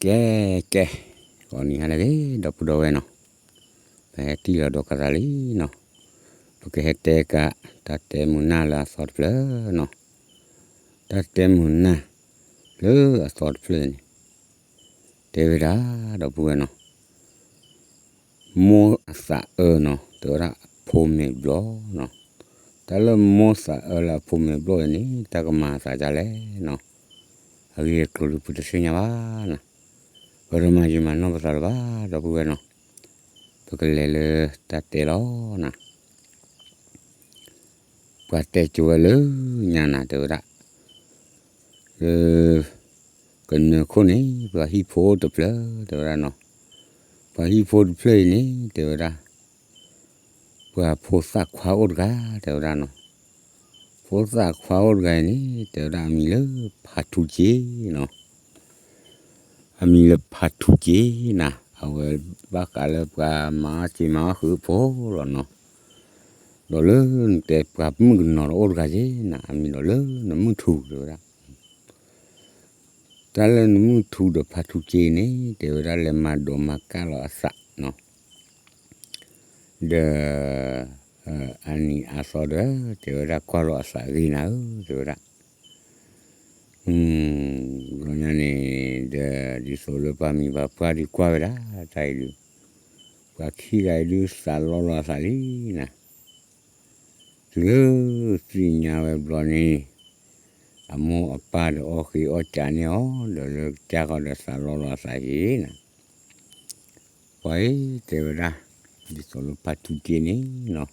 ကဲ, ကဲ, ဂီၤနံၤဟါလၢအဂ့ၤ ဒီပုၢ်ဒီဝဲၢ်နီၤ, ပဟဲတံၢ်လီၤဒီးကသးလံနီၤ, ပကဟဲတဲကး တၢ်တဲမုာ်နၢ်လၢအသီတဖျၢၣ်နီၤ, တၢ်တဲမုာ်နၢ်လၢအသီတဖျၢၣ်န့ၣ်, တဲဝဲဒၣ် ဒီပုၢ်ဝဲၢ်နီၤ, မိၢ်အသးအၢနီၤ တဲဝဲဒၣ်အဖိမဲာ်ဘျီၣ်နီၤ, တၢ်လၢမိၢ်သးအၢလၢအဖိမဲာ်ဘျီၣ်အံၤန့ၣ် တၢ်ကမၤအသးဒ်လဲၣ်နီၤ, အဂ့ၢ်အကျိၤဒုးပတသ့ၣ်ညါဘၣ်နီၤ, ပတမၤယံာ်မၤနီၢ်ပသးလၢၤဘၣ် ဒီပုၢ်ဝဲၢ်နီၤ, ပကလဲၤလၢတၢ်တဲလီၤနီၤ. ပှၤတဲကိးဝဲလၢညါနၤ တဲဝဲဒၣ်, လၢ ကနၢခိၣ်န့ၣ် ပှၤဟံၣ်ဖိတဖျၢၣ် တဲဝဲဒၣ်နီၤ, ပှၤဟံၣ်ဖိတဖျၢၣ်အံၤန့ၣ် တဲဝဲဒၣ်, ပှၤဖိသၣ်ခွါအိၣ်တဂၤ တဲဝဲဒၣ်နီၤ, ဖိသၣ်ခွါအိၣ်တဂၤအံၤန့ၣ် တဲဝဲဒၣ်အမံၤလၢဖးထူက့နီၤ, အမံၤလၢဖးထူက့နၤ, အဝဲဘၣ်ဃးလၢပှၤမၤအီၣ်စ့မၤအီၣ်ဃုာ်အဖိလီၤနီၤ, ဒီးလၢနတဲပှၤမုၣ်ကနီၤဒီးအိၣ်တဂၤက့နၤ အမံၤဒီးလၢနမုၢ်ထူ တဲဝဲဒၣ်, တၢ်လၢနမုၢ်ထူဒီးဖးထူက့န့ၣ် တဲဝဲဒၣ်လဲၤမၤဒိးမၤကၢ်လီၤအသးနီၤ, ဒီး အနံၤအါသီဒီး တဲဝဲဒၣ်ကွၢ်လီၤအသးဂ့ၤနၤဧၢ တဲဝဲဒၣ် ဘျီညါန့ၣ် ဒီးဒ်သိးလၢပှၤမံၤပှၤပှၢ်ဒုးကွၢ်ဝဲဒၣ်တၢ်အံၤဒုး, ပှၤခံဂၤအံၤဒုးသးလီလီၤအသးလံနၤ, တုၤလၢသ့ၣ်ညါဝဲဘျီန့ၣ် အမိၢ်အပၢ်ဒီးအီၣ်ဃ့အီၣ်ကးန့ၢ်အီၤ ဒီးလၢကစၢ်ဃီဒီးသးလီလီၤအသးယံၤနၤ, ပှၤအံၤတဲဝဲဒၣ် ဒ်သိးလၢဖးထူက့န့ၣ်နီၤ,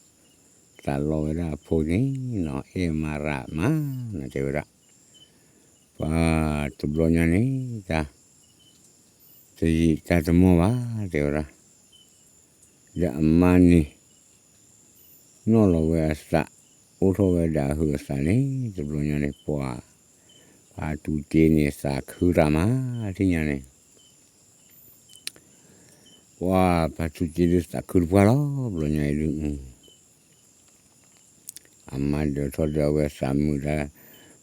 သးလီဝဲဒၣ်အဖိန့ၣ်နီၤ အဲၣ်မါရၤမးနၤ တဲဝဲဒၣ်, ပှၤတဘျီညါန့ၣ် တၢ် တယံာ်တၢ်တမီၢ်ဘၣ် တဲဝဲဒၣ်, ဒီးအမါန့ၣ် နီၣ်လီၤဝဲအသး အိၣ်ထီၣ်ဝဲဒၣ်အဟုးအသးန့ၣ် တဘျီညါန့ၣ် ပှၤ ဖးထူက့န့ၣ်သးခုတၢ်မး ထံၣ်ညါန့ၣ် ပှၤဖးထူက့ဒုးသးခုတပှၢ်လီၤ ဘျီညါအံၤဒုး အမါဒၢးထီၣ်ဒီးအဝဲသးမုာ်တၢ်,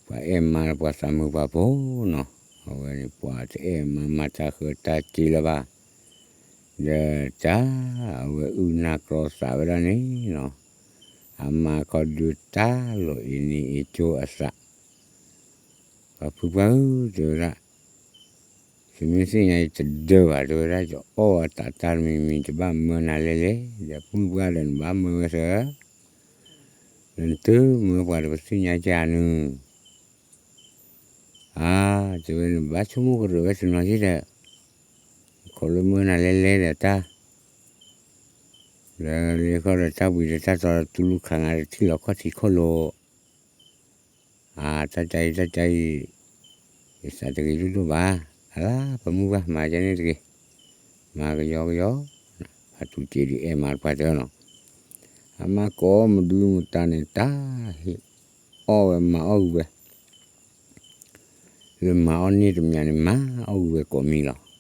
ပှၤအဲၣ်မါပှၤသးမုာ်ပှၤဖိနီၤ, အဝဲန့ၣ်ပှၤတအဲၣ်မါမၤတၢ်ဃၢတၢ်စ့လၢၤဘၣ်, ဒီးတၢ်အဝဲအုၣ်နၢ်ကြီသးဝဲဒၣ်န့ၣ်နီၤ, အမါခီဒုးတၢ်လီၤအ့န့ၢ်အ့ကၠိအသး ပှၤဖုပှၢ်ဧၢ တဲဝဲဒၣ်, ယမ့ၢ်သ့ၣ်ညါယတဒၢဘၣ် တဲဝဲဒၣ်, ယအီၣ်အတၢ်တၢ်တမံၤမံၤ ယဘၣ်မၢနၤလဲၣ်လဲၣ်, ဒီးဖုပှၢ်ဒီးနဘၣ်မၢဝဲသၢ, ဒီးနတမၢပှၤဒီးပသ့ၣ်ညါကနုာ်, အါ, တဲဝဲ နဘၣ်ဆိကမိၣ်ကရၢၢ်ဝဲတနီၤက့ဒီး, ခီလၢမၢနၤလဲၣ်လဲၣ်ဒီးတၢ် ဒီးလၢခီဒီးတၢ်ဘှံးဒီးတၢ်တီဒီးတူၢ်လူၢ်ခးငါဒီးထံၣ်လီၤခီၣ်ထံးခီၣ်လိၤ, အါ တၢ်တၢ်အံၤ တၢ်တၢ်အံၤ ယသးတဂ့ၤဒိၣ်ဒိၣ်ဘၣ်, အလါပမုၢ်ဘၣ်မၤကဲန့ၣ်တဂ့ၤ, မၤကယီကယီ, ဖးထူက့ဒုးအဲၣ်မါတပှၢ်တၢၢ်နီၤ, အမါကိးမုၢ်ဒုမုၢ်တၢ်န့ၣ် တၢ်ဟ့ၣ်အီၣ်ဝဲမၤအီၣ်ဂ့ၤဝဲ လၢမၤအီၣ်န့ၢ်တမံၤန့ၣ် မၤအီၣ်ဂ့ၤဝဲကိးမံၤလီၤ.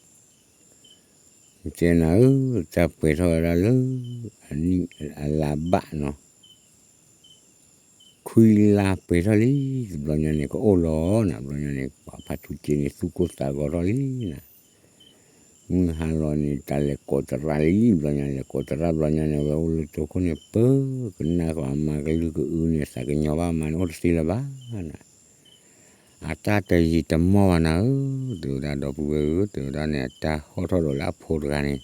တဲနၤဧၢ, တၢ်ပှဲၤထီၣ်ဝဲဒၣ်လၢ အနံၣ်အလါဘၣ်နီၤ, ခွံလါပှဲၤထီၣ်လံ, တဘျီညါန့ၣ် ကအိၣ်လီၤနၤ, ဘျီညါန့ၣ် ပှၤဖးထူက့န့ၣ် သူၣ်ကိၢ်သးဂီၤထီၣ်လံနၤ, မုၢ်ဟါလီၤန့ၣ် တၢ်လဲၤကိးတရၣ်လံ, ဘျီညါလဲၤကိးတရၣ် ဘျီညါန့ၣ် အဝဲအိၣ်လၢတိခိၣ်န့ၣ် ပၢကနၣ်ဃီအမါကလုၢ်ကအုန့ၣ် သးကညီၤဘၣ်မါန့ၣ် အိၣ်တသ့လၢၤဘၣ်နၤ အတၢ်တယံာ်တမီၢ်ဘၣ်နၤဧၢ, တဲဝဲဒၣ်ဒီပုၢ်ဝဲၢ်ဧၢ, တဲဝဲဒၣ်န့ၣ် အတၢ်ဟီၣ်ထီၣ်ဒီးလၢအဖိတဂၤန့ၣ်,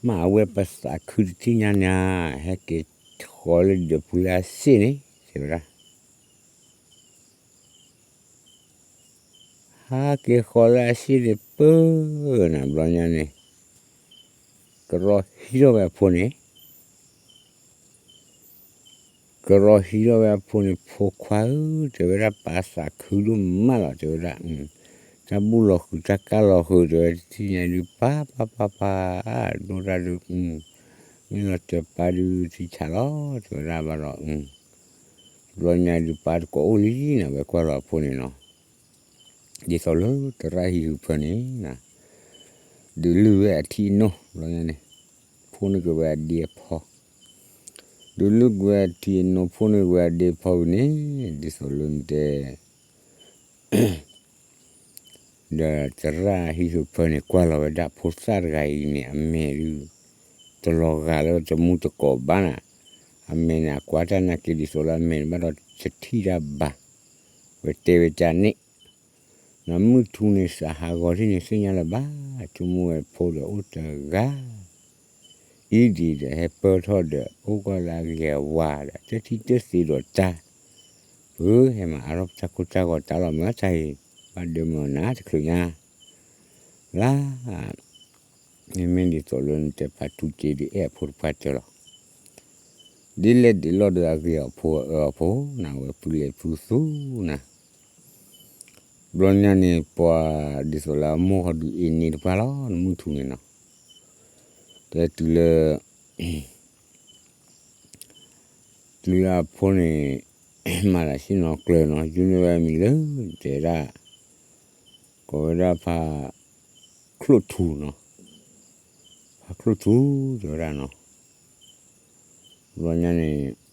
မ့ၢ်အဝဲပသးခုတထံၣ်ညါန့ၣ်, ဟဲက့ၤဃီလၢဒၢးပူၤလၢအစ့ၣ်န့ၣ်, တဲဝဲဒၣ် ဟဲက့ၤဃီလၢအစ့ၣ်န့ၣ် ပၢနၤဘျီညါန့ၣ်, ကရီဟံးထီၣ်ဝဲအဖိန့ၣ် ကရီဟံးထီၣ်ဝဲအဖိန့ၣ် ဖိခွါဧၢ, တဲဝဲဒၣ်ပာ်သးခုဒိၣ်မးလီၤ, တဲဝဲဒၣ်, တၢ်ဘူၣ်လီၤဃုာ်တၢ်ကၢ်လီၤဃုာ် တဲဝဲတထံၣ်ညါဒုး ပၢ်ပၢ်ပၢ်ပၢ်, ဒိၣ်တၢ်ဒုး, မ့ၢ်လီၤတဲာ်ပၢ်ဒုးထံဆးလီၤ, တဲဝဲဒၣ်ဘၣ်ဒီး, ဘျီညါဒုးပၢ်တကိးအိၣ်လံနၤ ဝဲကွၢ်လီၤအဖိန့ၣ်နီၤ ဒ်သိးလၢတရၣ်ဟံၣ်ဟူးဖၢန့ၣ်နၤ, ဒုးလုၢ်ဝဲအထံအနိဘျီညါန့ၣ်, ဖိန့ၢ်က့ၤဝဲအဒ့အဖီ, ဒုးလုၢ်က့ၤဝဲအထံအနိ ဖိန့ၢ်က့ၤဝဲအဒ့အဖီဝံၤန့ၣ်, ဒ်သိးလၢနတဲ ဒီးသရၣ်ဟံၣ်ဃုဖၢန့ၣ် ကွၢ်လီၤဝဲဒၣ်ဖိသၣ်တဂၤအံၤန့ၣ် အမဲာ်ဒုး တလီၤဂာ်လၢတမူတကိးဘၣ်နၤ, အမဲာ်န့ၣ် အကွၢ်တၢ်နာ်က့ဒ်သိးလၢအမဲာ်န့ၣ် ဘၣ်ဒီးတထံၣ်တၢ်ဘၣ်, ဝဲတဲဝဲဒ်န့ၣ် နမုၢ်ထူန့ၣ်စးဟးဂီၤထံၣ်န့ၣ် သ့ၣ်ညါလၢၤဘၣ်, ဆိကမိၣ်ဝဲဖိဒီးအိၣ်တဂၤ အံၤဒ်ဒီး ဟဲပၢၢ်ထီၣ်ဒီး အိၣ်ကွၢ်လၢအဂ့ၤအဝါဒီး တထံၣ်တသ့ဒီးတၢ်, ပဟဲမၤအါထီၣ်ပတၢ်ကိၢ်တၢ်ဂီၤတၢ်လီၤမၢ်တၢ်အံၤ, ဘၣ်ဒၢမုာ်အီၤနၤတချုးညါ, လၢ မ့မ့ၢ်ဒ်သိးလၢနတဲဖးထူက့ဒုး အဲၣ်အဖိတပှၢ်တၢၢ်လီၤ. ဒ်လဲၣ်ဒ်လဲၣ်ဒီးအဂ့ၤအီၤဖိအၢအီၤဖိ, နဝဲပုၢ်လဲၤပုၢ်သူနၤ, ဘျီညါန့ၣ် ပှၤဒ်သိးလၢအမိၢ်ဃီဒုးအ့န့ၢ်တပှၢ်လီၤ နမုၢ်ထူန့ၣ်နီၤ, တဲတုၤလၢ တုၤလၢအဖိန့ၣ် မၤတၢ်ဆ့ၣ်နီၤကျၢၤနီၤ ယုၢ်န့ၢ်ဝဲအမံၤလၢ တဲဒၣ်, ကိးဝဲဒၣ်ဖးချိၣ်ထူနီၤ, ဖးချိၣ်ထူ တဲဝဲဒၣ်နီၤ, ဘျီညါန့ၣ်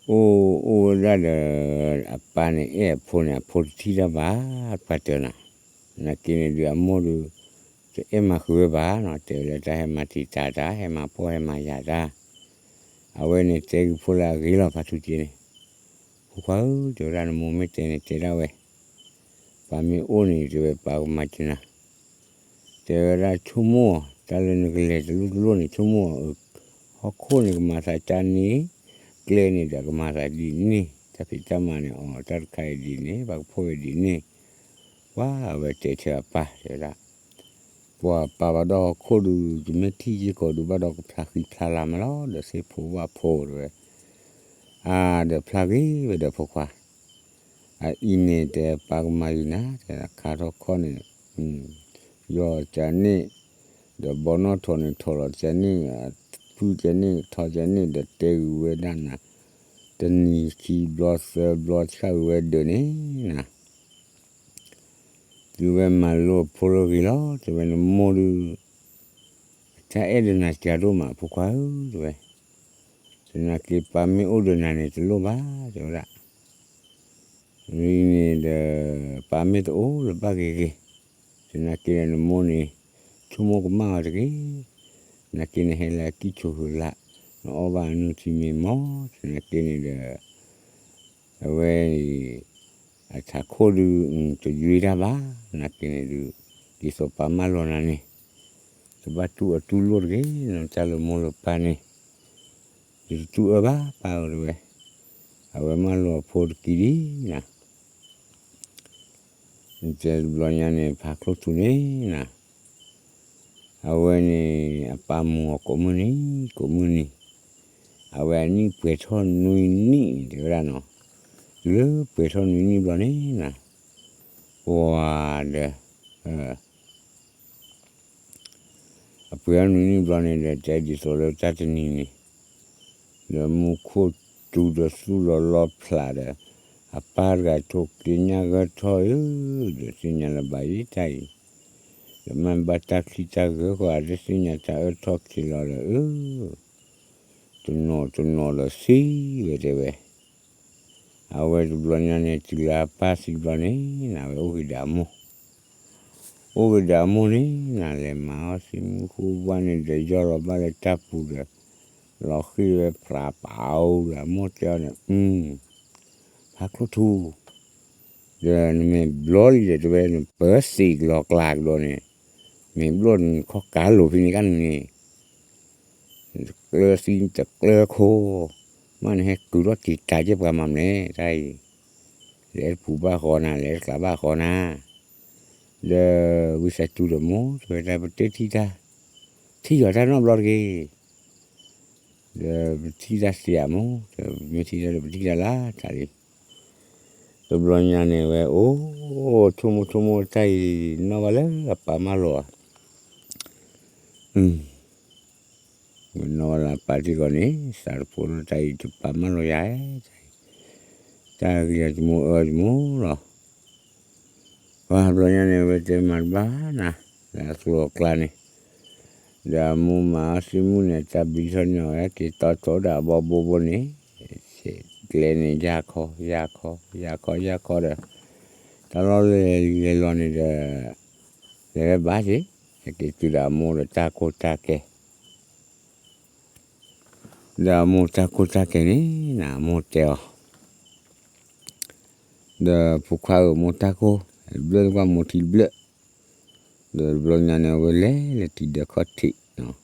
အိၣ်အိၣ်ဝဲဒၣ်ဒီး အပၢ်န့ၣ်အဲၣ်အဖိန့ၣ် အဖိတထံၣ်တၢ်ဘၣ် ပှၤတၢၢ်နၤ, နာ်က့န့ၣ်ဒုးအမိၢ်ဒုး တအဲၣ်မၤဃုာ်ဝဲဘၣ်နီၤ, တဲဝဲလၢတၢ်ဟဲမၤတံာ်တာ်တၢ် ဟဲမၤပှီၢ်ဟဲမၤယာ်တၢ်, အဝဲန့ၣ်တဲဂ့ၤဖိလၢအဂ့ၤလီၤ ဖးထူက့န့ၣ်, ဖိခွါဧၢ တဲဝဲဒၣ် နမိၢ်မ့ၢ်တဲန့ၣ် တဲဒၣ်ဝဲ ပၢ်မ့ၢ်အိၣ်န့ၣ် တဲဝဲပၢ်ကမၤစၢၤနၤ, တဲဝဲဒၣ်ဆိကမိၣ်အီၤ တၢ်လၢနကလဲၤတလိၣ်တလိၣ်န့ၣ် ဆိကမိၣ်အီၤ, ဟီၣ်ခိၣ်န့ၣ်ကမၤသးတၢ်န့ၣ်, ကျဲန့ၣ်ဒီးကမၤသးဒ်န့ၣ်, တၢ်ဖံးတၢ်မၤန့ၣ်အီၤ တၢ်တခါအံၤဒ်န့ၣ် ပှၤကဖီၣ်ဝဲဒ်န့ၣ်, ပှၤအဝဲတဲဆၢအပၢ်တဲဝဲဒၣ် ပှၤပာ်ဘၣ်ဒီးဟီၣ်ခိၣ်ဒုး တမ့ၢ်ထံၣ်ယ့ၢ်ကီးဒုးဘၣ်ဒီးကဖျါဃံဖျါလၤမးလီၤ ဒီးသ့ၣ်ဖိဘၣ်ဖိတဲဝဲ, အါ ဒီးဖျါဂ့ၤဝဲဒီးဖိခွါ, အအံၤန့ၣ်တဲပၢ်ကမၤယုာ်နၤ တဲခါထီၣ်ခီၣ်န့ၣ်, ယီၢ်ကန့ၣ်, ဒီးဘီနီၣ်ထိးန့ၣ်ထိးလီၤကန့ၣ်, ဖုကန့ၣ်ထီကန့ၣ် ဒီးတဲဂုာ်ဝဲဒၣ်နၤ, တနံၤခံဘျီသၢဘျီဆၣ်ဂုာ်ဝဲဒၢးန့ၣ်နၤ တုၤဝဲမၤလိအဖိလၢဂ့ၤလီၤ တဲဝဲနမိၢ်ဒုး, တၢ်အဲၣ်ဒီးနၤစှၤဒိၣ်မး ဖိခွါဧၢ တဲဝဲ, သနာ်က့ပၢ်မ့ၢ်အိၣ်ဒီးနၤန့ၣ်တလိၣ်ဘၣ် တဲဝဲဒၣ်, ဝံၤန့ၣ်ဒီး, ပၢ်မ့ၢ်တအိၣ်လၢၤဘၣ်ဂ့ၤဂ့ၤ, သနာ်က့ဒီးနမိၢ်န့ၣ်, ဆိကမိၣ်ကမၣ်အီၤတဂ့ၤ, သနာ်က့နဟဲလၢအကံၣ်ဆိးဟုးလၢ်, နအီၣ်ဘၣ်အနုၢ်ထံမ့ၢ်မီၢ် သနာ်က့န့ၣ်ဒီး အဝဲအံၤ, အထးခိၣ်ဒုး, တယွ့တၢ်ဘၣ်, နာ်က့န့ၣ်ဒုး, ဒ်သိးပၢ်မၢလိာ်နၤန့ၣ်, တဘၣ်တူၢ်အတူၢ်လိာ်တဂ့ၤ, နတၢ်လၢမိၢ်လၢပၢ်န့ၣ်, ယတတူၢ်အၢဘၣ် ပၢ်ဧၢတဲဝဲ, အဝဲမၢလိာ်အဖိတကံဒံနၤ နတဲတဘျီညါန့ၣ် ဖးချိၣ်ထူန့ၣ်နၤ, အဝဲန့ၣ် အပၢ်မူအီၤကိးမုၢ်နံၤ, ကိးမုၢ်နံၤ, အဝဲအနံၣ်ပှဲၤထီၣ်နွံနံၣ်တဲဝဲဒၣ်နီၤ, တုၤလၢပှဲၤထီၣ်နွံနံၣ်ဘျီန့ၣ်နၤ, ပှၤဒီး အပှဲၤထီၣ်နွံနံၣ်ဘျီန့ၣ်ဒီး တဲဒ်သိးလၢတၢ်တနံၤန့ၣ်, ဒီးမူခိၣ်စူၤဒီးသူၣ်လီၤလီဖျးဒီး, အပၢ်တဂၤထိၣ်က့ညၣ်ဂၢၢ်ထီၣ်ဧၢ, ဒီးသ့ၣ်ညါလၢၤဘၣ်ယံၤတၢ်အံၤ, ဒီးမ့ၢ်ဘၣ်တၢ်ချံတၢ်ဂၢၢ်ဃီ အတသ့ၣ်ညါတၢ်အၢထီၣ်ခံလီၤဒီးဧၢ, တနီၤတနီၤဒီးသံဝဲတဲဝဲ အဝဲတဘျီညါန့ၣ် တုၤလၢအပၢ်သံဘျီန့ၣ် နဝဲအိၣ်က့ၤဒီးအမိၢ်, အိၣ်က့ၤဒီးအမိၢ်န့ၣ် နလဲၤမၤအီၣ်သံမူခိၣ်ဘၣ်န့ၣ်ဒီး ယီၢ်လီၤဘၣ်လၢတၢ်ပူၤဒီး လီၤဃံၢ်ဝဲဖျးပာ်အိၣ်ဒီးအမိၢ်တဲအီၤန့ၣ်, ဖးချိၣ်ထူ ဒီးနမဲာ်ဘျီလံဒီးတဲဝဲ နပၢသံးကလီၤကျါကဒီးန့ၣ်, မဲာ်ဘျီန့ၣ်ခီၣ်ကးလိာ်ဖဲန့ၣ်ကန့ၣ် တကျၢသံတကျၢခိၣ်, မ့ၢ်နဟဲကုာ်ထီၣ်က့ၤတၢ်ယဲၢ်ပှၤမၤမလဲၣ် တၢ်အံၤ, လဲၤတပူၤဘၣ်ဃီနၤ လဲၤတကျးဘၣ်ဃီနၤ, ဒီးဝံသးစူၤဒီးမိၢ် တဲဝဲဒၣ်ပတဲထံၣ်တၢ်, ထံၣ်ယီၤတၢ်နီတဘျီတဂ့ၤ ဒီးပထံၣ်တၢ်သ့ဧါမိၢ်, ဒီးပမ့ၢ်ထံၣ်တၢ်ဒီးပထံၣ်တၢ်လၢတၢ်လံ, တဘျီညါန့ၣ်ဝဲအိၣ်, ဆိကမိၣ်ဆိကမိၣ်တၢ်အံၤနီၣ်ဘၣ်လၢအပၢ်မၢလိာ်ဧါ, ဝဲနီၣ်ဝဲလၢအပၢ်ထံကီၢ်န့ၣ် သးတဖိလၢတၢ်အံၤတပၢ်မၢလိာ်ယၤ, တၢ်ဂ့ၢ်အတမူအၢတမူလီၤ ပှၤဘျီညါန့ၣ် အဝဲတဲမၤတဘၣ်နၤ, လၢအကျိၤအကျါန့ၣ်, ဒီးအမိၢ်မၤအီၣ်သံမုၢ်န့ၣ် တၢ်ဘျံးထီၣ်န့ၢ်အီၤဝဲ က့ၤတီတီဒီးအဘီဘိဘိန့ၣ်, ကျဲန့ၣ်ယၢ်ခီ ယၢ်ခီ ယၢ်ခီ ယၢ်ခီဒီး, တၢ်လီၢ်လဲၤလံလဲၤလီၤန့ၣ်ဒီး လဲၤဝဲဘၣ်က့ၤ, ဟဲက့ၤတုၤဒီးအမိၢ်ဒီးတၢ်ကိၢ်တၢ်ကဲ ဒီးအမိၢ်တၢ်ကိၢ်တၢ်ကဲန့ၣ် နအမိၢ်တဲအီၤ, ဒီးဖိခွါဧၢ မိၢ်တၢ်ကိၢ်, ဘျၢၣ်တကွၢ်မိၢ်ထံတဘျၢၣ်, ဒီးတဘျီညါန့ၣ် အဝဲလဲၤလၢထံဒီးခီၣ်ထံး,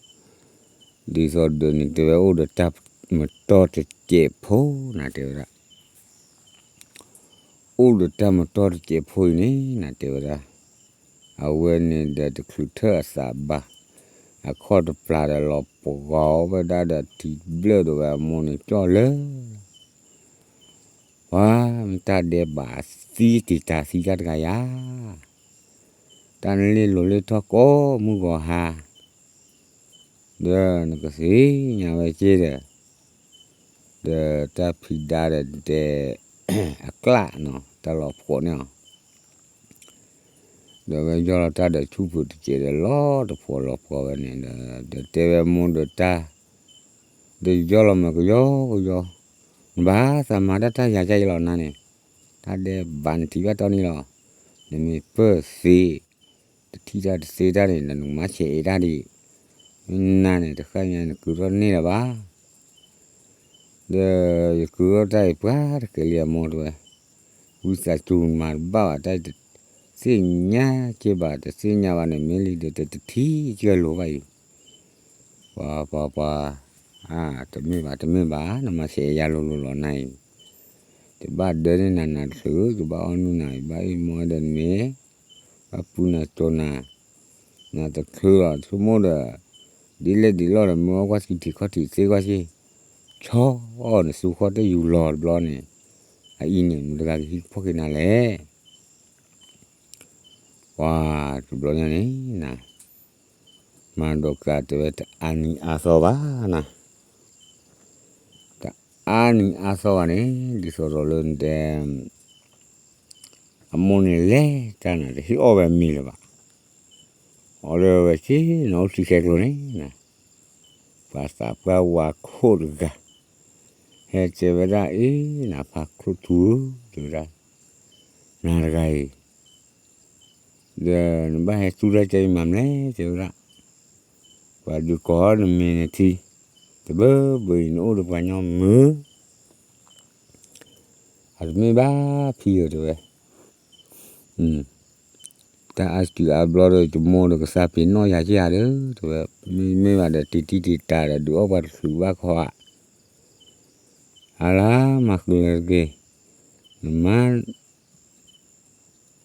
ဒ်သိးဒီးန့ၣ် တဲဝဲအိၣ်ဒီးတၢ်မတီၢ်တစဲးဖိ နတဲဝဲဒၣ် အိၣ်ဒီးတၢ်မတီၢ်တစဲးဖိအံၤန့ၣ် နတဲဝဲဒၣ်, အဝဲန့ၣ်ဒီးတချုးထၢၣ်အသးဘၣ်, အခီၣ်တပျၢ်ဒီးလီၤပှီၤဝဲဒၣ်ဒီးထံဘျၢၣ်ဒီးဝဲ အမိၢ်န့ၣ်ကၠီၣ်လၢ ပှၤမ့ၢ်တၢ်ဒဲးဘးသံတံာ်တာ်သံတၢ်တဂၤယၤ, တၢ်နလ့ၣ်လိၤလ့ၣ်ထီၣ်ကိးမုၢ်ဂီၤဟါ ဒီးနကသ့ၣ်ညါဝဲက့ၤဒီး, ဒီးတၢ်ဖံးဒါဒီးဒဲးအကျးနီၤ တၢ်လီၤဖှိးန့ၣ်အီၤ, ဒီးဝဲယီၢ်လီၤတၢ်ဒီးဆူၣ်ဖုးတစဲးဒီးလီၤတဖိးလီၤဖိးဝဲန့ၣ်ဒီး ဒီးတဲဝဲမိၢ်ဒီးတၢ်, ဒီးယီၢ်လီၤမ့ၢ်ကယီကယီ, နဘၣ်သးမၤတၢ်တၢ်ယၤကၢ်ယလီၤနၤန့ၣ်, တၢ်ဒဲးဘးနထံၣ်ဘၣ်တီန့ၣ်လီၤ, နမ့ၢ်ပၢၢ်သ့ တထံၣ်တၢ်တသ့တၢ်န့ၣ် နကမၤဆဲးအံၤတၢ်ဒ်အံၤ, မ့ၢ်နၤန့ၣ် တဃၣ်ညါနကုၤထီၣ်န့ၢ်လၢၤဘၣ်, ဒီးယကုၤထီၣ်တၢ်အံၤပှၤတကဲလံအမိၢ်တဲဝဲ, ဝံသးစူၤမၤတဘၣ်ဘၣ်တၢ်အံၤ, တသ့ၣ်ညါက့ၤဘၣ် တသ့ၣ်ညါဘၣ်န့ၣ် မ့ၢ်လံဒီးတထံၣ်ကၢလိၤဘၣ်အံၤ, ပှၤပှၤပှၤ, တမ့ၢ်ဘၣ်တမ့ၢ်ဘၣ် နမၤဆဲးအံၤယၤလိၤလိၤလီၤနၤအံၤ, တဘၣ်ဒၢန့ၢ်နၤနၤတချုး ကဘၣ်အီၣ်နုၢ်နၤ ဘၣ်အ့ၣ်မီၢ်ဒီးနမ့ၢ် ဘၣ်ပူနၤကၠိနၤ, နၤတချုးလီၤ ဆိကမိၣ်ဒီး, ဒ်လဲၣ်ဒ်လဲၣ်ဒီး မ့ၢ်အီၣ်ကွၢ်ထံထံးခီၣ်ထံးသ့ကွၢ်ဆ့, ဆီအီၣ်နသူဃီတယူၤလီၤတဘျီန့ၣ်, အအံၤန့ၣ် မတၤတဂၤကဟံးကဖီၣ်က့ၤနၤလဲၣ်, ပှၤတဘျီညါန့ၣ်နၤ, မၤဒီးကးတဲဝဲတအါနံၤအါသီဘၣ်နၤ တအါနံၤအါသီဘၣ်န့ၣ် ဒ်သိးဒီးလၢနတဲ, အမိၢ်န့ၣ်လဲၤတၢ်နၤ တဟ့ၣ်အီၣ်ဝဲမ့ၤလၢၤဘၣ်, အီၣ်လၢဝဲဆ့ၣ်နီၤအိၣ်ထံဆဲးကျိၤန့ၣ်နၤ, ပှၤသးပှၢ်ဝါခိၣ်တဂၤ, ဟဲတဲဝဲဒၣ်အ့ၣ် နဖါချိၣ်ထူဧၢ, တဲဝဲဒၣ်, နၤတဂၤအံၤ ဒီးနဘၣ်ဟဲသူတၢ်ကဲအံၤမၤမလဲၣ် တဲဝဲဒၣ်, ပှၤဒုးကိးနမံၤနထံ, တဘၢဘၢအံၤ နအိၣ်ဒီးပှၤညီမုာ်, အတမ့ၢ်ဘၣ်ဖံဧၢ တဲဝဲ, တၢ်အါစုအါဘျီဒီး ယမိၢ်ဒီးကစၢ်ဖံးနီၣ်ယၤက့ၤဧါဒီး တဲဝဲ, မ့မ့ၢ်ဘၣ်ဒီးတံတံတံတၤဒီး ဒုးအီၣ်ပှၤတချုးဘၣ်ခီဧါ, အလါမၤဃုာ်လၢတက့ၢ်, နမါ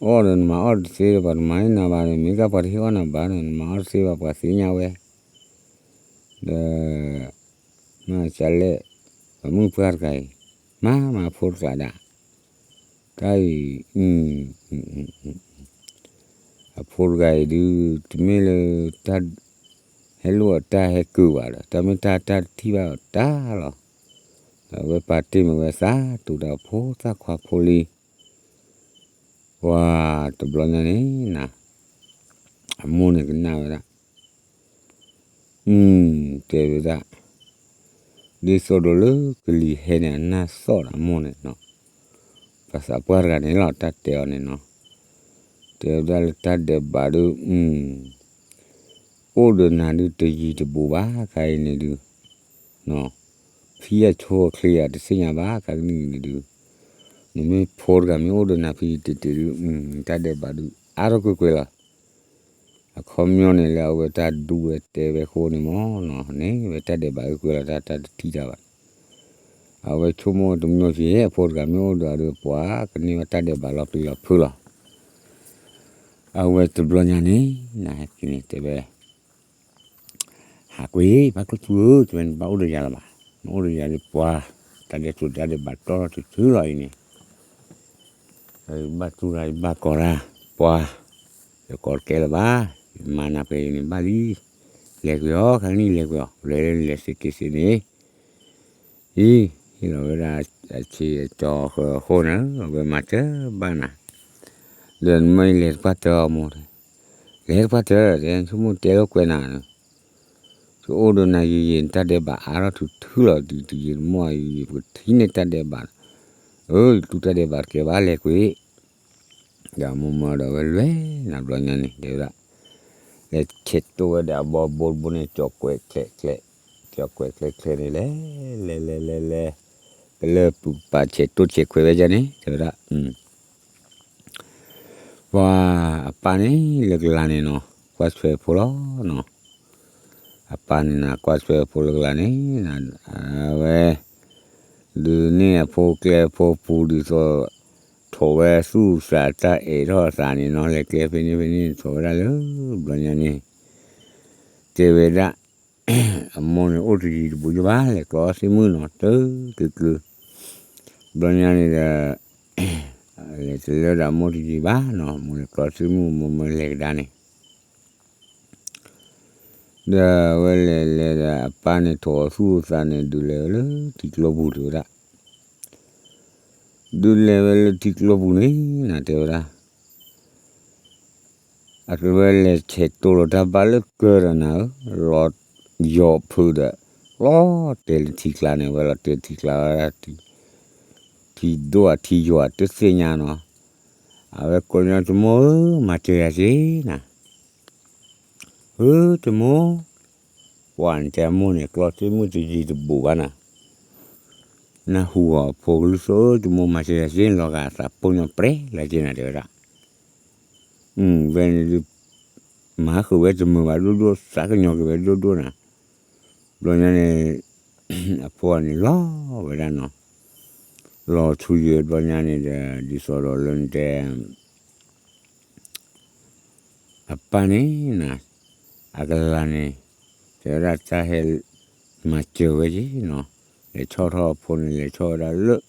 အီၣ်ဒီးနမၤအီၣ်တသ့ဒီး ပှၤတမၤန့ၢ်နၤဘၣ်ဒီး မ့ၢ်ကၢ်ပှၤတဟ့ၣ်အီၣ်နၤဘၣ်ဒီး နမၤအီၣ်တသ့ဘၣ် ပှၤသ့ၣ်ညါဝဲ, ဒီး မ့ၢ်ကလဲၣ်, ပှၤမုၣ်ပှၢ်တဂၤအံၤ, မၤမၤအဖိတကျးဒၣ်, တၢ်အံၤ အဖိတဂၤအံၤဒုး တမ့ၢ်လၢ ဟဲလိၣ်အတၢ်ဟဲကုာ်ဘၣ်ဒီး တၢ်မ့ၢ်တၢ်တၢ်တထံၣ်ဘၣ်အီၤတၢ်လီၤ, ဒီးအဝဲပာ်တ့ၢ်မ့ၢ်ဝဲသး တူၢ်ဒီးဖိသၣ်ခွါဖိလံ, ပှၤတဘျီညါန့ၣ်နၤ, အမိၢ်န့ၣ်ကနၣ်ဝဲဒၣ် တဲဝဲဒၣ်, ဒ်သိးဒီးလၢကလံၤဟဲန့ၣ် အနၢ်သီၣ်ဒီးအမိၢ်န့ၣ်နီၤ, ပှၤသးပှၢ်တဂၤန့ၣ်လီၤ တၢ်တဲအီၤန့ၣ်နီၤ, တဲဝဲဒၣ်လၢတၢ်ဒဲးဘးဒုး အိၣ်ဒီးနၤဒုးတယံၤတဘူးဘၣ် ခါအံၤန့ၣ်ဒုး ဖံအဆိအချ့အတသ့ၣ်ညါဘၣ် ခါကနံၣ်အံၤန့ၣ်ဒုး, နမ့ၢ်ဖိတဂၤမ့ၢ်အိၣ်ဒီးနၤဖံတံၤတံၤဒုး တၢ်ဒဲးဘးဒုး အါထီၣ်ကွ့ၢ်ကွ့ၢ်လီၤ. အခီပညီန့ၣ်လၢအဝဲတၢ်ဒူဝဲတဲဝဲအဃိန့ၣ်မ့ၢ်နီၤ, န့ၣ်ဝဲတၢ်ဒဲးဘးကွ့ၢ်ကွ့ၢ်လီၤ တၢ်တထံၣ်တၢ်ဘၣ်. အဝဲဆိကမိၣ်တမံၤက့ၤ အဖိတဂၤမ့ၢ်အိၣ်ဒီးအီၤဒီး ပှၤကန့ၢ်ဝဲတၢ်ဒဲးဘးလီၤပျံၤလီၤဖုးလီၤ. အဝဲတဘျီညါန့ၣ် နဟဲက့ၤန့ၣ်တဲဝဲ ဟးကွံာ် ဖါကျိၣ်ထူဧၢ, တဲဝဲ နဘၣ်အိၣ်ဒီးယၤလၢၤဘၣ်, နအိၣ်ဒီးယၤဒီးပှၤ, တၢ်ဒဲးဘးတၢ်ဒဲးဘးတီထီၣ်ထူထူလီၤအံၤန့ၣ်, ယဘၣ်တူၢ်တၢ် ယဘၣ်ကီတၢ်, ပှၤ, ယကိးတကဲလၢၤဘၣ်, ယမၤနၤဖဲအံၤန့ၣ်ဘၣ်လံ, လဲၤကွံာ်အီၤ ခါကနံၣ်လဲၤကွံာ်အီၤ, လဲၤလဲၤစ့က့ၤစ့န့ၣ် အံၤ, ဟ့ၣ်လီၤဝဲဒၣ်အဆံးအကီၤဃၢၤအဃိန့ၣ် အဝဲမၤတၢ်ဘၣ်နၤ, ဒီးနမ့ၢ်လဲၤတပှၢ်တၢၢ်အီၤမိၢ်, လဲၤတပှၢ်တၢၢ် တဲဆိကမိၣ်တဲလိာ်ကွဲနၤ, ယအိၣ်ဒီးနၤယံာ်ယံာ် နတၢ်ဒဲးဘးအါထီၣ်ထူထူလီၤ ဒ်တယံာ်တမီၢ်ယံာ်ယံာ် ပကထံၣ်န့ၢ်တၢ်ဒဲးဘး, အၢ ယတူၢ်တၢ်ဒဲးဘးတကဲဘၣ် လဲၤကွံာ် ဒီးမိၢ်မၢဒီးဝဲလဲၤနၤဘျီညါန့ၣ် တဲဝဲဒၣ်, လဲၤဆဲးတိၢ်ဝဲဒီးအဘီဘိတဘိန့ၣ် ကၠီၤကွဲးချဲးချဲး, ကၠီၤကွဲးချဲးချဲးန့ၣ်လဲၤ, လဲၤ လဲၤ လဲၤ လဲၤ, ကလၢပုၢ်ပာ်ဆဲးတိၢ်ဆဲးခွဲးဝဲဒၣ်န့ၣ် တဲဝဲဒၣ်, ပှၤအပၢ်န့ၣ်လၢကလၤန့ၣ်နီၤ ကွၢ်ထွဲအဖိလီၤနီၤ, အပၢ်န့ၣ်နၤ ကွၢ်ထွဲအဖိလၢကလၤန့ၣ်နၤ, အဝဲ ဒုးန့ၢ်အဖိကျဲအဖိပူၤဒ်သိး ထိးဝဲသူၣ်စးတၢ်အဲၣ်ထီၣ်အသးန့ၣ်နီၤ လဲၤကျဲဖဲန့ၣ်ဖဲန့ၣ် ထိးဝဲဒၣ်လၢ ဘျီညါန့ၣ် တဲဝဲဒၣ် အမိၢ်န့ၣ်အိၣ်တယံၤတဘူးယဘၣ် လဲၤကျီသ့ၣ်မုၣ်နီၤ တၢ်ကုၢ်ကုၢ်, ဘျီညါန့ၣ်ဒီး လဲၤတလၢဒီးအမိၢ်တယံၤဘၣ်နီၤ မိၢ်လဲၤကျီသ့ၣ်မုၣ် မိၢ်မၢလဲၤကဒါန့ၣ် ဒီးအဝဲလဲၤလဲၤဒီးအပၢ်န့ၣ်ထိးအသူၣ်အသးန့ၣ် ဒုးလဲၤဝဲလၢထံကျိပူၤတဲဝဲဒၣ်, ဒုးလဲၤဝဲလၢထံကျိပူၤန့ၣ် နၤတဲဝဲဒၣ် အဝဲလဲၤဆဲးတိၢ်လီၤတၢ်ဘၣ်လၢကၢဒီးနၤဧၢ, လီၤယီၤဖုးဒီး လီၤတဲာ်လၢထံကျါန့ၣ် ဝဲလီၤတဲာ်ထံကျါဝဲဒၣ် ထံဒိၣ်ဧါထံယိာ်ဧါတသ့ၣ်ညါနီၤ, အဝဲကိးညီတမိၢ်ဧၢ မၤစၢၤယၤက့ၤနၤ ဧၢ တမိၢ်, ပှၤနတဲအမိၢ်န့ၣ် ကျီသ့ၣ်မုၣ်တယံၤတဘူးဘၣ်နၤ, နၢ်ဟူအီၤဖိကလုၢ်သိဧၢ တမိၢ်မၤစၢၤယၤက့ၤ လီၤဂာ်သးပိာ်ညီပြဲလၢက့ၤနၤ တဲဝဲဒၣ်, ဝဲန့ၣ်ဒုး မၤဃုာ်ဝဲတမုာ်ဘၣ်ဒိၣ်ဒိၣ် သးကညီၤက့ၤဝဲဒိၣ်ဒိၣ်နၤ, ဘျီညါန့ၣ် အဖိအန့ၣ်လီၤဝဲဒၣ်နီၤ, လီၤဆူယဲၢ်ဘျီညါန့ၣ်ဒီး ဒ်သိးဒီးလၢနတဲ အပၢ်န့ၣ်နၤ, အကလၤန့ၣ် တဲဝဲဒၣ်တၢ်ဟဲ မၤစၢၤဝဲက့ၤနီၤ, လဲၤဆီၣ်ထီၣ်အဖိန့ၣ် လဲၤဆီၣ်ဝဲဒၣ်လၢ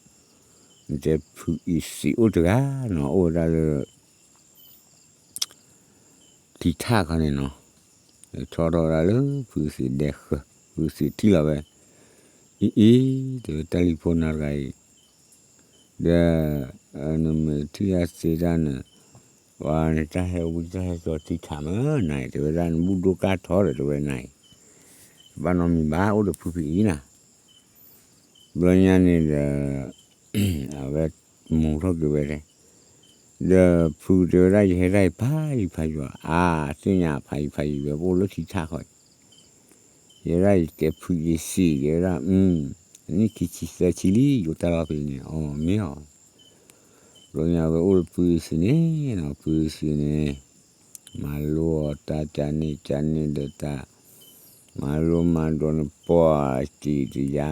နတဲဖုအ့စံးအိၣ်တဂၤနီၤ အိၣ်ဝဲဒၣ်လၢ ထံထၣ်ခီန့ၣ်နီၤ, လဲၤဆီၣ်ထီၣ်ဝဲဒၣ်လၢဖုအ့စံးဒဲဃၢၤ, ဖုအ့စံးထံၣ်လီၤဝဲ, အံၤအံၤ တဲဝဲတၢ်လံၤဖိနီတဂၤအံၤ ဒီး နမ့ၢ်ထံၣ်တၢ်စ့တၢ်န့ၣ် ပှၤနတၢ်ဟဲဝံတၢ်ဟဲကၠီၤထံထၣ်မးနၤ တဲဝဲဒၣ် နဘူၣ်ဒိၣ်ကၢ်ထီဒီးတဲဝဲနၤအံၤ, ဘၣ်နီတမံၤဘၣ် အိၣ်ဒီးဖုဖံအံၤနၤ, ဘျီညါန့ၣ်ဒီး အဝဲမူထီၣ်က့ၤဝဲဒၣ်, ဒီးဖုတဲဝဲဒၣ် ယဟဲဒၣ်အံၤဖးယံၤဖးယံၤ, အါ သ့ၣ်ညါဖးယံၤဖးယံၤဝဲ ပအိၣ်လၢထံထၣ်ဃီ ယဲဒၣ်ယတဲဖုယစံး ယဲဒၣ် နံၣ်ခံဆံသၢဆံလံ ယိၤတၢ်လီၢ်ဖဲန့ၣ် အီၤမ့ၢ်အီၤ, ဘျီညါဝဲအိၣ်လၢဖုယစံးန့ၣ်နီၤ ဖုယစံးန့ၣ် မၤလိအီၤတၢ်ကန့ၣ်ကန့ၣ်ဒီးတၢ် မၤလိမၤဒိးန့ၣ်ပှၤစံးတယါ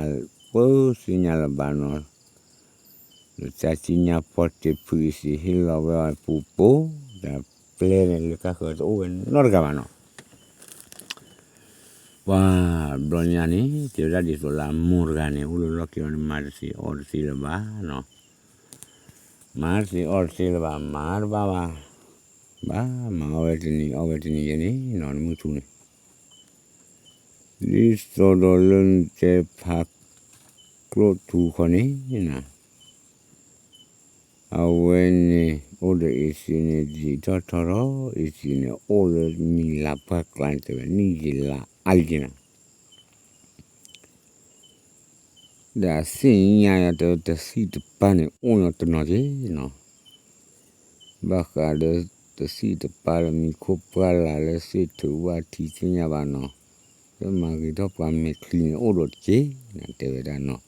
ပၢသ့ၣ်ညါလၢၤဘၣ်နီၤ ဒီးတၢ်စံၣ်ညါဖီတဲဖုအ့စံးဟ့ၣ်လီၤဝဲအီၤပူၤပိၤ ဒီးပျဲန့ၣ်လၢကါဃၢၤတအိၣ်ဝဲနီတဂၤဘၣ်နီၤ, ပှၤဘျီညါန့ၣ် တဲဝဲဒၣ်ဒ်သိးလၢအမိၢ်တဂၤန့ၣ် အိၣ်လၢလီၢ်ခံအီၤန့ၣ် မၤတသ့အီၣ်တသ့လၢၤဘၣ်နီၤ, မၤတသ့အီၣ်တသ့လၢၤဘၣ် မၤတဘၣ်ဘၣ်, ဘၣ်မၤအီၣ်ဝဲတနံၤအီၣ်ဝဲတနံၤယဲန့ၣ်နီၤ နမုၢ်ထူန့ၣ် ဒ်သိးဒီးလၢနတဲဖးကျိၣ်ထူခီန့ၣ်နၤ, အဝဲန့ၣ်အိၣ်ဒီးအ့စံးန့ၣ် ယံာ်ထီၣ်ထီထီၣ် အ့စံးန့ၣ် အိၣ်လၢမံၤလၤပှၢ်ကျါန့ၣ် တဲဝဲ နံၣ်ယံာ်လါအါလံက့ၤနၤ ဒီးအသ့ၣ်ညါယၤတဲဝဲ တသံၣ်တပၢ်န့ၣ် အိၣ်ညီတနီၤက့ၤနီၤ, ဘၣ်ဃးဒီးတသံၣ်တပၢ်လၢမံခိၣ်ပှၢ်လၢ်လၢသ့ၣ်ထုးဘၣ်ထံသ့ၣ်ညါဘၣ်နီၤ, လၢမၤဂ့ၤထီၣ်ပှၤမဲာ်ချံန့ၣ်အိၣ်ဒီးတက့ၢ် နတဲဝဲဒၣ်နီၤ,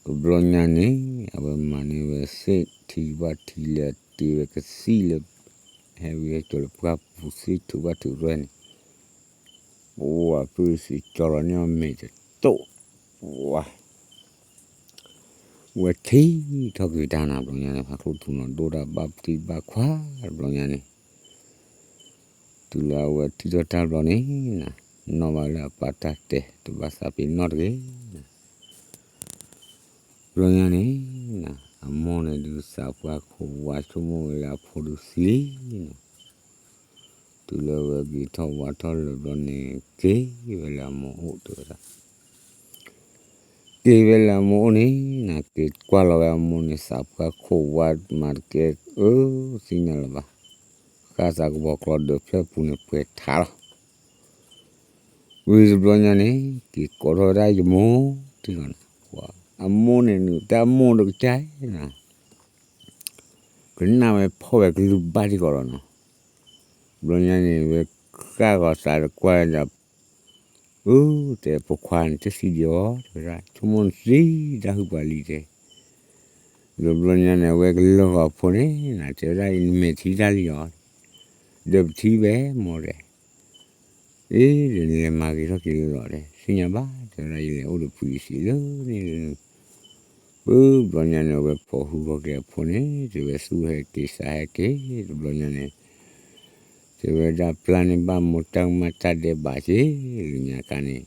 တဘျီညါန့ၣ် အဝဲမၤန့ၢ်ဝဲသ့ၣ်ထံဘၣ်ထံလၢအတ့ဝဲကသံၣ်လၢ ဟဲဝံဟဲကၠီၤလၢပှၢ်ပူၤသ့ၣ်ထုးဘၣ်ထုးရဲၣ်န့ၣ် ပှၤဖုစံးကၠီလီၤန့ၢ်အီၤမဲာ်တတိၢ်, ပှၤ ဝဲထံၣ်ထီၣ်က့ၤတၢ်နၤဘျီညါန့ၣ် ဖးကျိၣ်ထူနီၤ ဒိၣ်တၢ်ဘၣ်သံၣ်ဘၣ်ခွါတဘျီညါန့ၣ်, တုၤလၢအဝဲထံၣ်ထီၣ်တၢ်ဘျီန့ၣ်နၤ, နီၣ်ဘၣ်လၢအပၢ်တၢ်တဲ တဘၣ်သးပ့ၤနီၣ်တဂ့ၤ ဘျီညါန့ၣ်နၤ, အမိၢ်န့ၣ်ဒုးသးပှၢ်ခိၣ်ဝါဆိကမိၣ်ဝဲလၢအဖိဒုးသံနီၤ, တုၤလၢဝဲဂ့ၤထီၣ်ဝါထီၣ်လၢာ်ဘျီန့ၣ် က့ၤဝဲလၢအမိၢ်အိၣ်တဲဝဲဒၣ်, က့ၤဝဲလၢအမိၢ်အိၣ်န့ၣ်နၤ, က့ၤကွၢ်လီၤဝဲအမိၢ်န့ၣ် သးပှၢ်ခိၣ်ဝါမၤတကဲ အၢ သ့ၣ်ညါလၢၤဘၣ်, ဃၣ်သးကဘီကျီဒၢးဖျၢၣ်ပူၤန့ၣ်ပှဲၤထးလီၤ ဝံၤတဘျီညါန့ၣ် က့ၤကိးထီၣ်ဝဲဒၣ်ယမိၢ်တဂၤန့ၣ်, အမိၢ်န့ၣ်နုာ်တၢ်မိၢ်တကစၢ်နၤ, ကနၣ်ဝဲဖီၣ်ဝဲကလုၢ်ဘၣ်ထံကီးလီၤနီၤ. ဘျီညါန့ၣ် ဝဲဃၣ်ဂီၤသးတကွၢ်ဒီး အၢ တဲ ဖိခွါန့ၣ် တသံဒံးအီၤ တဲဝဲဒၣ် ဆိကမိၣ်နသံဒၣ်ဟုၣ်ပှၤလံတဲ. ဒီးဘျီညါန့ၣ် အဝဲကလၢၢ်ဂီၤဖိန့ၣ် နတဲဝဲဒၣ်အံၤ နမဲာ်ထံတၢ်လံအီၤ, ဒီးပထံၣ်ဝဲမ့ၢ်တဲ အ့ ဒီးနလဲၤမၤဂ့ၤထီၣ်က့ၤလၢလီၤတဲ, သ့ၣ်ညါဘၣ် တဲဝဲဒၣ် ယလဲၤအိၣ်ဒီးဖုယသံးလၢန့ၣ်လၢန့ၣ်. ပဘျီညါန့ၣ် အဝဲဖိးဟုဂီၤက့ၤအဖိန့ၣ် တဲဝဲသူၣ်ဟဲက့ၤသးဟဲက့ၤ တဘျီညါန့ၣ် တဲဝဲဒၣ်ပျၢ်န့ၢ်ဘၣ်မိၢ်တၢ်ကမၣ်တၢ်ဒဲးဘးက့ၤ လၢညါခါန့ၣ်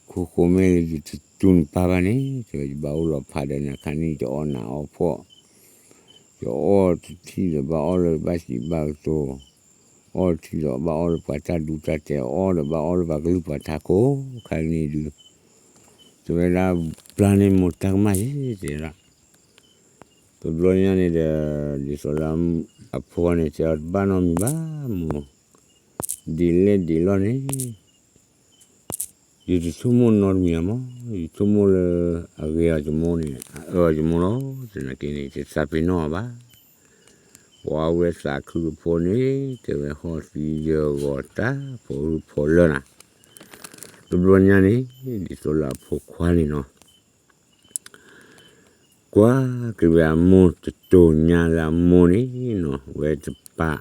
ခိၣ်ဃိမ့ၢ်လၢယတတူၢ်နပၢ်ဘၣ်န့ၣ် တဲဝဲယဘၣ်အိၣ်လီၤဖးဒီးနၤခါန့ၣ် ယတအီၣ်နးအီၣ်ဖှီၣ် ယအီၣ်တထံၣ်ဒီးဘၣ်အီၣ်လၢဘၣ်စံးဘၣ်ကတိၤ, အီၣ်တထံၣ်ဒီးဘၣ်အီၣ်လၢပှၤတၢ်ဒူတၢ်တဲာ် အီၣ်ဒီးဘၣ်အီၣ်လၢပှၤကလုၢ်ပှၤထါခိၣ်ခါန့ၣ်ဒုး တဲဝဲဒၣ်ပျၢ်န့ၢ်မိၢ်တၢ်ကမၣ်ယ့ၤ တဲဒၣ်. တဘျီညါန့ၣ်ဒီး ဒ်သိးလၢအဖိန့ၣ် တဲအီၤတဘၣ်နီတမံၤဘၣ်မိၢ်, ဒ်လဲၣ်ဒ်လဲၣ်န့ၣ် ယတဆိကမိၣ်နီတမံၤဘၣ်မိၢ်, ယဆိကမိၣ်လၢအဂ့ၤအီၤယမိၢ်န့ၣ် အအၢအီၤယမိၢ်လီၤ. သနာ်က့န့ၣ် ယတသးပ့ၤနီၣ်အီၤဘၣ်. ပှၤဝဲသးခုကဖိန့ၣ် တဲဝဲဟီၣ်သံယၢၤဂီၤတၢ် ဖိးဟုဖိးလၢနၤ. တဘျီညါန့ၣ် ဒ်သိးလၢအဖိခွါန့ၣ်နီၤ ကွၢ်က့ၤဝဲအမိၢ်တတိၤညါလၢအမိၢ်န့ၣ်နီၤ ဝဲတပာ်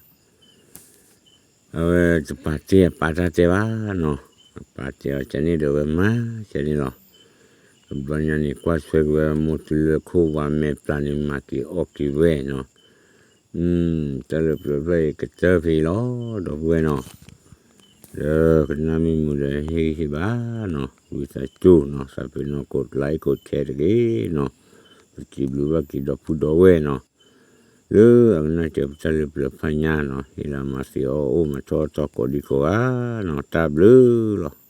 အဝဲတပာ်တ့ၢ်အပၢ်တၢ်တဲဘၣ်နီၤ, အပၢ်တဲအီၤကန့ၣ်ဒီးဝဲမၤကန့ၣ်လီၤ. တဘျီညါန့ၣ် ကွၢ်ထွဲက့ၤဝဲအမိၢ်တုၤလၢခိၣ်ဝါမဲာ်ပျၢ်န့ၣ် မၤက့ၤအီၣ်က့ၤဝဲနီၤ. တၢ်လၢပျၢၤဖျၢၣ်အံၤကတၢၢ်ဖဲအံၤလီၤ ဒီပုၢ်ဝဲၢ်နီၤ. ဒီးကနၣ်မ့ၢ်မုာ်ဒီးဟ့ၣ်ဂံၢ်ဟ့ၣ်ဘါနီၤ, ဝံသးစူၤနီၤ သးပ့ၤနီၣ်ကိးlikeကိးshareတဂ့ၤနီၤ, ပစံးဘျုးဘၣ်က့ၤဒီပုၢ်ဒီဝဲၢ်နီၤ, လၢအကနၣ်စၢၤပတၢ်လၢပျၢၤဖးညါနီၤ, ဟ့ၣ်လီၤမၤသ့အီၣ်အိၣ်မၤထီၣ်တီကိးဒံကိးဂၤနီၤ, တၢ်ဘျုးလီၤ.